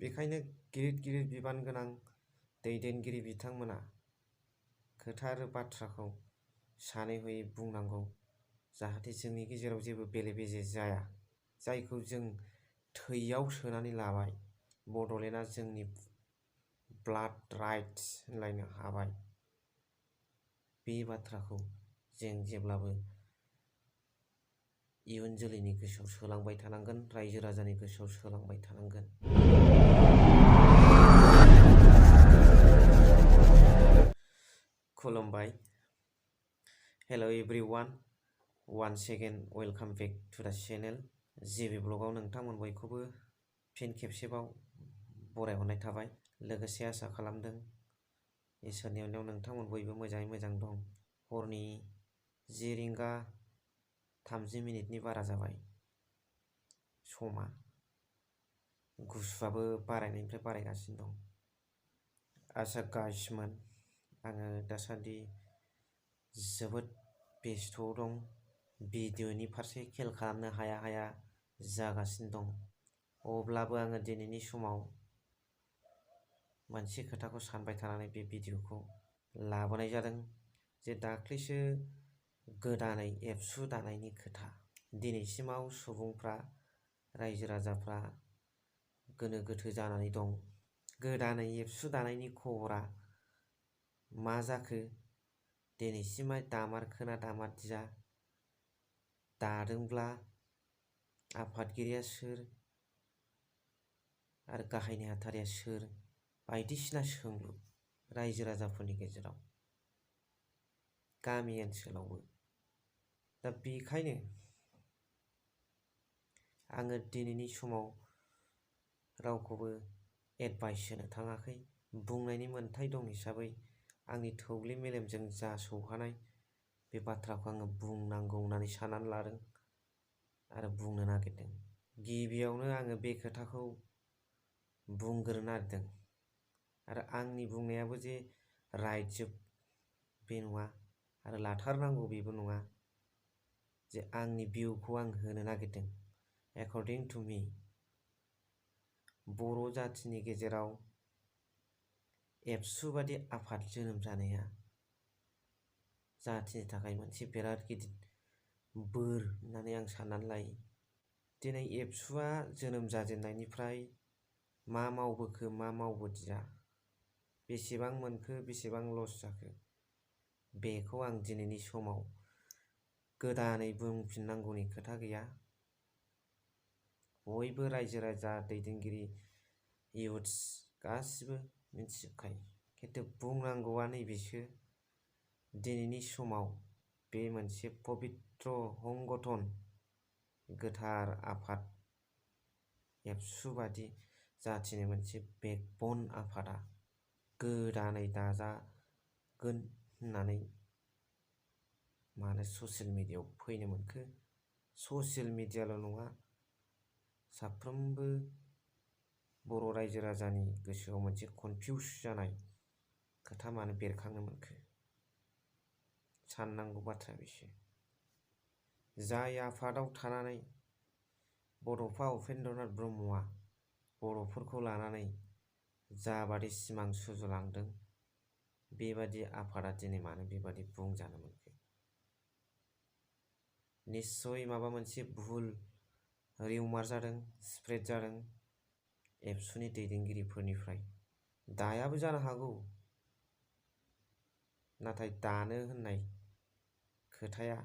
बेखायनो गिदिर गिदिर बिबान गोनां दैदेनगिरि बिथांमोना खोथा आरो बाथ्राखौ सानै हयै बुंनांगौ, जाहाथे जोंनि गेजेराव जेबो बेले-बेजे जाया। जायखौ जों थैयाव सोनानै लाबाय, बड'लेण्डआ जोंनि ब्लाड राइट्स होनलायनो हाबाय। बे बाथ्राखौ जों जेब्लाबो इयुन जोलैनि गोसोआव सोलांबाय थानांगोन, रायजो राजानि गोसोआव सोलांबाय थानांगोन। खुलुमबाय। Hello' everyone, once again welcome back to the channel. जिबि ब्लगाव नोंथांमोन बयखौबो फिन खेबसेबाव बरायहरनाय थाबाय। लोगोसे आसा खालामदों इसोरनि अननायाव नोंथांमोन बयबो मोजाङै मोजां दं। हरनि 10:30 बारा जाबाय समा। गुसुआबो बारायनायनिफ्राय बारायगासिनो दं। आसा गाइसमोन, आङो दासान्दि जोबोद बेस्थ'आव दं। भिडिअ'नि फारसे खेल खालामनो हाया जागासिनो दं। अब्लाबो आङो दिनैनि समाव मोनसे खोथाखौ सानबाय थानानै बे भिडिअ'खौ लाबोनाय जादों जे दाख्लैसो गोदानै एबसु दानायनि खोथा। दिनैसिमाव सुबुंफ्रा, रायजो राजाफ्रा गोनो गोथो जानानै दं। गोदानै एबसु दानायनि खबरा मा जाखो? दिनैसिमा दामारखोना दामारदिया? दादोंब्ला आफादगिरिया सोर आरो गाहाय नेहाथारिया सोर? बायदिसिना सोंलु रायजो राजाफोरनि गेजेराव, गामि ओनसोलावबो। दा बेखायनो आङो दिनैनि समाव रावखौबो एडभाइस होनो थाङाखै। बुंनायनि मोन्थाय दं हिसाबै आंनि थौले मेलेमजों जा सौहानाय बे बाथ्राखौ आङो बुंनांगौ होननानै साननानै लादों आरो बुंनो नागिरदों। गिबियावनो आङो बे खोथाखौ बुंग्रोनो नागिरदों आरो आंनि बुंनायाबो जे राइटजोब बे नङा आरो लाथारनांगौ बेबो नङा। जे आंनि भिउखौ आं होनो नागिरदों। एकर्डिं टु मी, बर' जाथिनि गेजेराव एबसु बादि आफाद जोनोम जानाया जाथिनि थाखाय मोनसे बिराद गिदिर बोर होननानै आं साननानै लायो। दिनै एबसुआ जोनोम जाजेननायनिफ्राय मा मावबोखो, मा मावबोदिया, बेसेबां मोनखो, बेसेबां लस जाखो, बेखौ आं दिनैनि समाव गोदानै बुंफिननांगौनि खोथा गैया। बयबो रायजो राजा, दैदेनगिरि, इयुथ्स गासिबो मिथिजोबखायो। खिन्थु बुंनांगौआ नैबेसो, दिनैनि समाव बे मोनसे पबित्र संगठन, गोथार आफाद एबसु बादि जाथिनि मोनसे बेकबन आफादा गोदानै दाजागोन होननानै मानो ससियेल मिडियायाव फैनो मोनखो? ससियेल मिडियाल' नङा, साफ्रोमबो बर' रायजो राजानि गोसोआव मोनसे कनफिउस जानाय खोथा मानो बेरखांनो मोनखो? साननांगौ बाथ्रा बेसो। जाय आफादाव थानानै बड'फा उपेन्द्रनाथ ब्रह्मआ बर'फोरखौ लानानै जाबादि सिमां सुजुलांदों, बेबादि आफादा दिनै मानो बेबादि बुंजानो मोनखो? निस्सय माबा मोनसे भुल रिउमार जादों, स्प्रेड जादों एबसुनि दैदेनगिरिफोरनिफ्राय। दायाबो जानो हागौ, नाथाय दानो होननाय खोथाया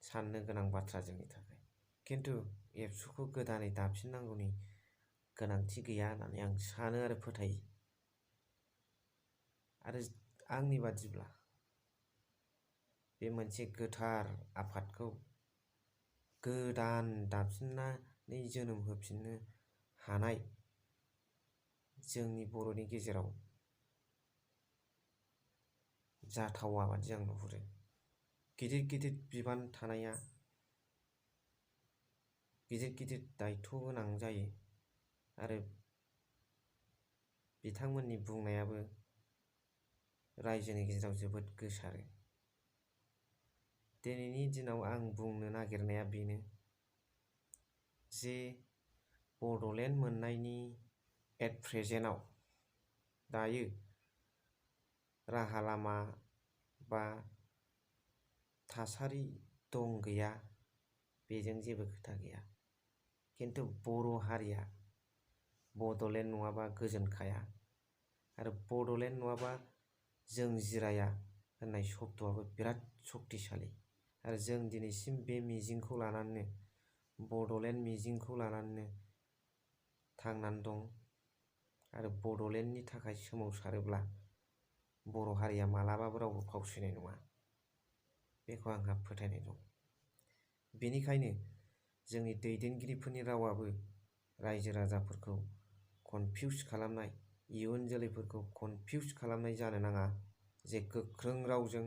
साननो गोनां बाथ्रा जोंनि थाखाय। खिन्थु एबसुखौ गोदानै दाफिननांगौनि गोनांथि गैया होननानै आं सानो आरो फोथायो। आरो आंनि बादिब्ला बे मोनसे गोथार आफादखौ गोदान दाफिननानै जोनोम होफिननो हानाय जोंनि बर'नि गेजेराव जाथावा बादि आं नुहुरो। गिदिर गिदिर बिबान थानाया गिदिर गिदिर दायित्व गोनां जायो आरो बिथांमोननि बुंनायाबो रायजोनि गेजेराव जोबोद गोसारो। दिनैनि दिनाव आं बुंनो नागिरनाया बेनो जे बड'लेण्ड मोननायनि एट प्रेजेन्टआव दायो राहा लामा बा थासारि दं गैया बेजों जेबो खोथा गैया, खिन्थु बर' हारिया बड'लेण्ड नङाबा गोजोनखाया आरो बड'लेण्ड नङाबा जों जिराया होननाय शब्दआबो बिराद शक्तिशालि आरो जों दिनैसिम बे मिजिंखौ लानानैनो बड'लेण्ड मिजिंखौ लानानैनो थांनानै दं आरो बड'लेण्डनि थाखाय सोमावसारोब्ला बर' हारिया मालाबाबो रावबो फावसयनाय नङा, बेखौ आंहा फोथायनाय दं। बेनिखायनो जोंनि दैदेनगिरिफोरनि रावाबो रायजो राजाफोरखौ कनफिउस खालामनाय, इयुन जोलैफोरखौ कनफिउस खालामनाय जानो नाङा जे गोख्रों रावजों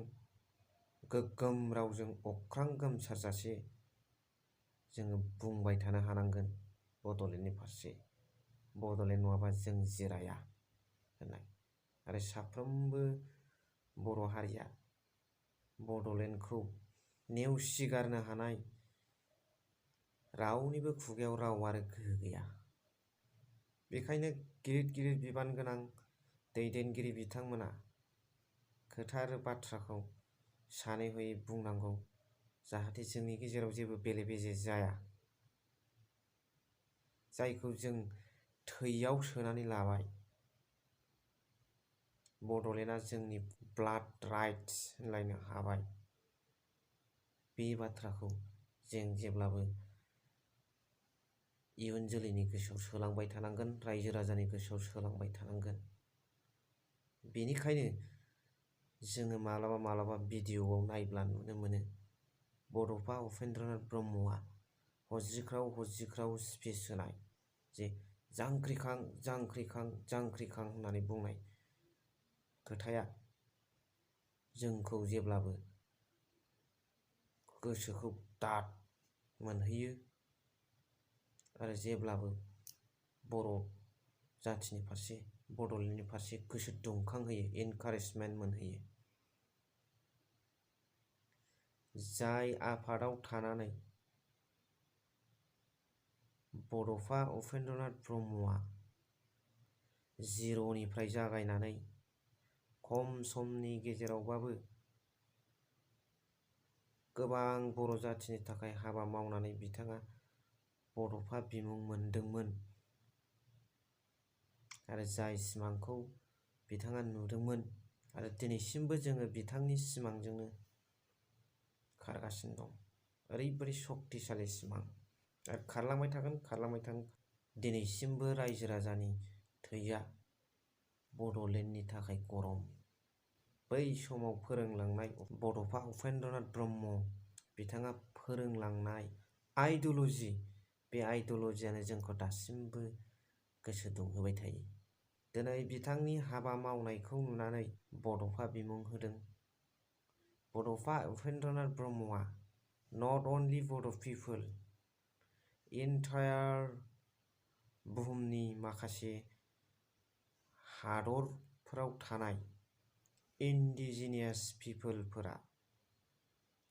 गोग्गोम रावजों अख्रां गोमसारजासे जोङो बुंबाय थानो हानांगोन बड'लेण्डनि फारसे, बड'लेण्ड नङाबा जों जिराया होननाय आरो साफ्रोमबो बर' हारिया बड'लेण्डखौ नेवसिगारनो हानाय रावनिबो खुगायाव राव आरो गोहो गैया। बेखायनो गिदिर गिदिर बिबान गोनां दैदेनगिरि बिथांमोना खोथा आरो बाथ्राखौ सानै हयै बुंनांगौ, जाहाथे जोंनि गेजेराव जेबो बेले बेजे जाया, जायखौ जों थैयाव सोनानै लाबाय। बड'लेण्डआ जोंनि ब्लाड राइट्स होनलायनो हाबाय। बे बाथ्राखौ जों जेब्लाबो इयुन जोलैनि गोसोआव सोलांबाय थानांगोन, रायजो राजानि गोसोआव सोलांबाय थानांगोन। बेनिखायनो जोङो मालाबा मालाबा भिडिअ'आव नायब्ला नुनो मोनो बड'फा उपेन्द्रनाथ ब्रह्मआ हज्रिख्राव हज्रिख्राव स्पिच होनाय, जे जांख्रिखां जांख्रिखां जांख्रिखां होननानै बुंनाय खोथाया जोंखौ जेब्लाबो गोसोखौ दाद मोनहैयो आरो जेब्लाबो बर' जाथिनि फारसे, बड'लेण्डनि फारसे गोसो दुंखांहोयो, इनकारेजमेन्ट मोनहैयो। जाय आफादाव थानानै बड'फा उपेन्द्रनाथ ब्रह्मआ जिर'निफ्राय जागायनानै खम समनि गेजेरावबाबो गोबां बर' जाथिनि थाखाय हाबा मावनानै बिथाङा बड'फा बिमुं मोनदोंमोन आरो जाय सिमांखौ बिथाङा नुदोंमोन आरो दिनैसिमबो जोङो बिथांनि सिमांजोंनो खारगासिनो दं। ओरैबायदि शक्तिशालि सिमां आरो खारलांबाय थागोन, खारलांबाय थागोन। दिनैसिमबो रायजो राजानि थैया बड'लेण्डनि थाखाय गरम। बै समाव फोरोंलांनाय बड'फा उपेन्द्रनाथ ब्रह्म बिथाङा फोरोंलांनाय आइडिय'ल'जि, बे आइडिय'ल'जियानो जोंखौ दासिमबो गोसो दुंहोबाय थायो। दिनै बिथांनि हाबा मावनायखौ नुनानै बड'फा बिमुं होदों। बड'फा उपेन्द्रनाथ ब्रह्मआ नट अनलि बड' पिपोल, इन्टायार बुहुमनि माखासे हादरफोराव थानाय इन्डिजिनियास पिपोलफोरा,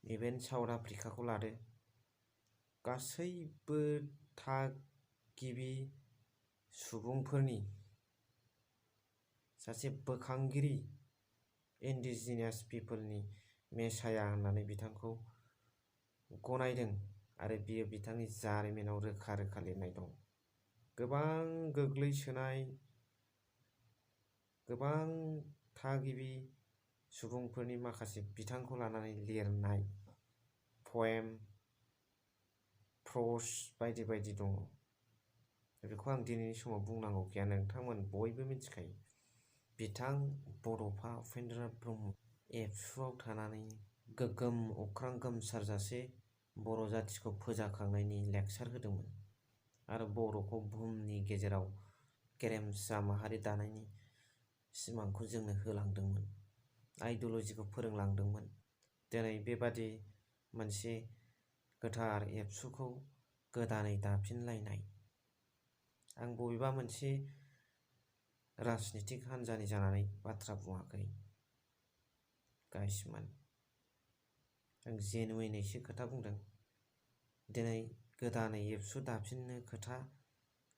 इभेन साउथ आफ्रिकाखौ लादो, गासैबो थागिबि सुबुंफोरनि सासे बोखांगिरि, इन्डिजिनियास पिपोलनि मेसाया होननानै बिथांखौ गनायदों आरो बियो बिथांनि जारिमिनाव रोखा रोखा लिरनाय दं। गोबां गोग्लैसोनाय, गोबां थागिबि सुबुंफोरनि माखासे बिथांखौ लानानै लिरनाय पएम, प्र'ज बायदि बायदि दङ। बेखौ आं दिनैनि समाव बुंनांगौ गैया, नोंथांमोन बयबो मिथिखायो। बिथां बड'फा उपेन्द्रनाथ ब्रह्म एबसुआव थानानै गोग्गोम अख्रां गोमसारजासे बर' जाथिखौ फोजाखांनायनि लेक्सार होदोंमोन आरो बर'खौ बुहुमनि गेजेराव गेरेमसा माहारि दानायनि सिमांखौ जोंनो होलांदोंमोन, आइडिय'ल'जिखौ फोरोंलांदोंमोन। दिनै बेबादि मोनसे गोथार एबसुखौ गोदानै दाफिनलायनाय, आं बबेबा मोनसे राजनितिक हान्जानि जानानै बाथ्रा बुङाखै गाइसमोन, आं जेनुइनैसो खोथा बुंदों। दिनै गोदानै एबसु दाफिननो खोथा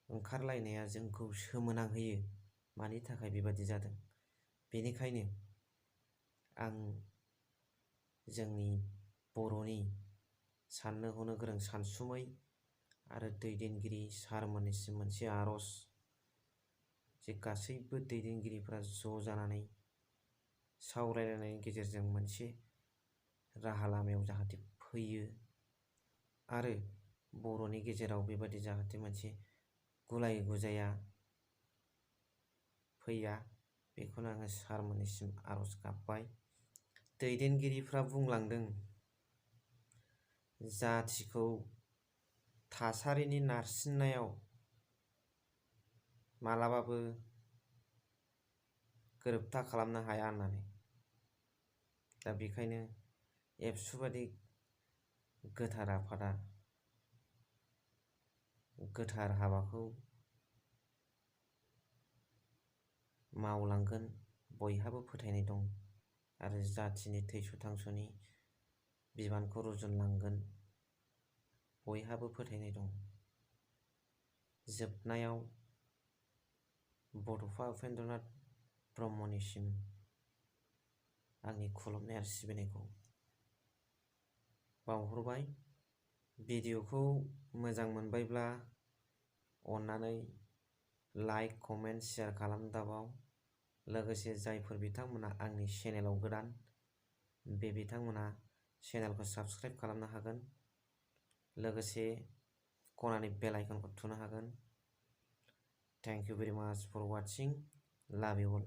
ओंखारलायनाया जोंखौ सोमोनांहोयो मानि थाखाय बेबादि जादों। बेनिखायनो आं जोंनि बर'नि साननो हनो गोरों सानसुमै आरो दैदेनगिरि सारमोननिसिम मोनसे आर'ज, जे गासैबो दैदेनगिरिफ्रा ज' जानानै सावरायलायनायनि गेजेरजों मोनसे राहा लामायाव जाहाथे फैयो आरो बर'नि गेजेराव बेबादि जाहाथे मोनसे गुलाय गुजाया फैया, बेखौनो आङो सारमोननिसिम आर'ज गाबबाय। दैदेनगिरिफ्रा बुंलांदों जाथिखौ थासारिनि नारसिननायाव मालाबाबो गोरोबथा खालामनो हाया होननानै। दा बेखायनो एबसु बादि गोथार आफादा गोथार हाबाखौ मावलांगोन बयहाबो फोथायनाय दं आरो जाथिनि थैस' थांस'नि बिबानखौ रुजुनलांगोन बयहाबो फोथायनाय दं। जोबनायाव बड'फा उपेन्द्रनाथ ब्रह्मनिसिम आंनि खुलुमनाय आरो सिबिनायखौ बावहरबाय। भिडिअखौ मोजां मोनबायब्ला अन्नानै लाइक, कमेन्ट, शेयार खालामनो दाबाव। लोगोसे जायफोर बिथांमोना आंनि चेनेलाव गोदान, बे बिथांमोना चेनेलखौ साबस्क्राइब खालामनो हागोन। लोगोसे खनानि बेल आइकनखौ थुनो हागोन। थेंक इउ भेरि माच फर वाचिं। लाभ इउ अल।